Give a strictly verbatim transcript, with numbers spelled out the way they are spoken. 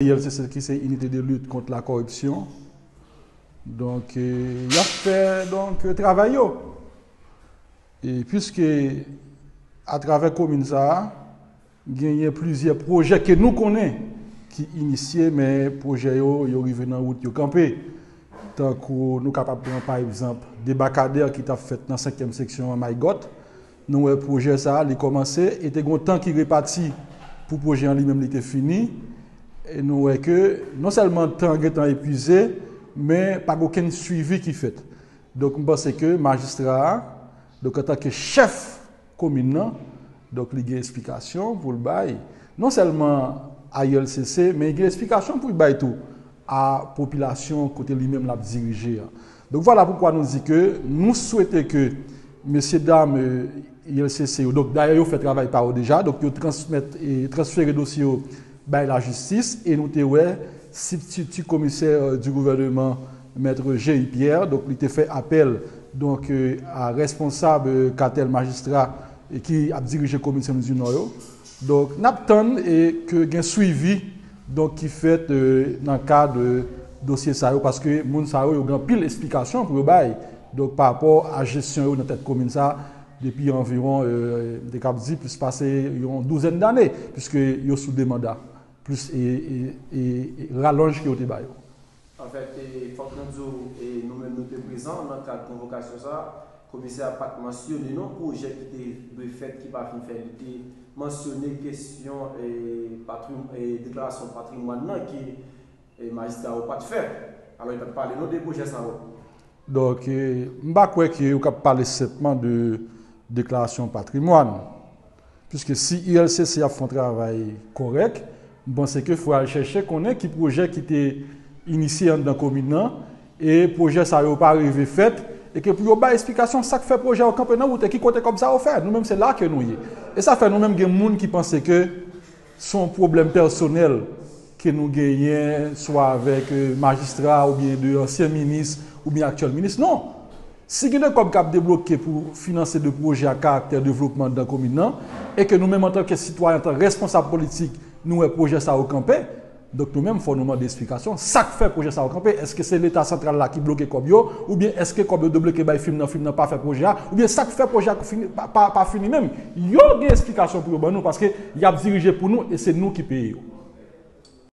I L C C ki se Unité de Lutte Contre la Corruption. Donk, e, y ap fè, donk, travay yo. E piske atravè komin sa a, genyen plizyè pwojè ke nou konnen ki inisye, men pwojè yo, yo rive nan wout, yo kanpe. Tankou nou kapab pran, pa egzanp, debakadè ki t ap fèt nan senkyèm seksyon an Maygot. Nou wè pwojè sa a, li kòmanse, e te gon tan ki repati pou pwojè an li menm li te fini. E nou wè ke non sèlman tan an gentan epuize, men pa gen okenn swivi ki fèt. Donk, m panse ke majistra a, donk, antanke chèf komin nan, donk, li gen esplikasyon pou l bay, non sèlman a I L C C, men li gen esplikasyon pou l bay tou a popilasyon kote li menm l ap dirije a. Donk, vwala poukwa nou di ke nou swete ke mesye dam, e, I L C C yo, donk, dayè yo fè travay pa yo deja, donk, yo transmèt e transfere dosye yo bay lajistis, e nou te wè sibstiti komisè, e, di gouvènman, mèt Jerry Pierre, donk, li te fè apèl, donk, e, a rèsponsab, e, katèl majistra, e, ki ap dirije komin Senlwi di Nò yo. Donk, n ap tann e ke gen swivi, donk, ki fèt, e, nan kad, e, dosye sa yo, paske moun sa yo, yo gen anpil esplikasyon pou yo bay, donk, pa rapò a jesyon yo nan tèt komin sa, depi anviwon, e, m te kab di, plis pase yon douzèn dane, piske yo sou de manda, plis e, e, e, e ralonj ke yo te ba yo. Anfèt, e, fòk nou di w, e, nou menm nou te prezan nan kad konvokasyon sa a. Komisè a pa t mansyone non pwojè ki te dwe fèt ki pa fin fèt. Li te mansyone kesyon, e, patrim-, e, deklarasyon patrimwàn nan ki, e, majistra yo pa t fè. Alò, li pa t pale non de pwojè sa yo. Donk, e, m pa kwè ke yo kab pale senpman de deklarasyon patrimwàn. Piske si I L C C ap fè yon travay kòrèk, m panse ke fò y al chèche konnen ki pwojè ki te inisye anndan komin nan, e pwojè sa yo pa rive fèt, e ke pou yo bay esplikasyon sa k fè pwojè yo kanpe nan wout, e ki kote kòb sa yo fè. Nou menm, se la ke nou ye. E sa fè nou menm gen moun ki panse ke se yon pwoblèm pèsonèl ke nou genyen, swa avèk, e, majistra, oubyen de ansyen minis, oubyen aktyèl minis. Non! Si gen de kòb k ap debloke pou finanse de pwojè a karaktè devlopman anndan komin nan, e ke nou menm antanke sitwayen, antan responsab politik, nou wè pwojè sa yo kanpe, donk nou menm fò nou mande esplikasyon. Sa k fè pwojè sa yo kanpe? Èske se Leta santral la ki bloke kòb yo? Oubyen èske kòb yo debloke bay fim nan, fim nan pa fè pwojè a? Oubyen sa k fè pwojè a fini, pa, pa, pa fini menm? Yo gen esplikasyon pou yo ban nou, paske y ap dirije pou nou e se nou ki peye yo.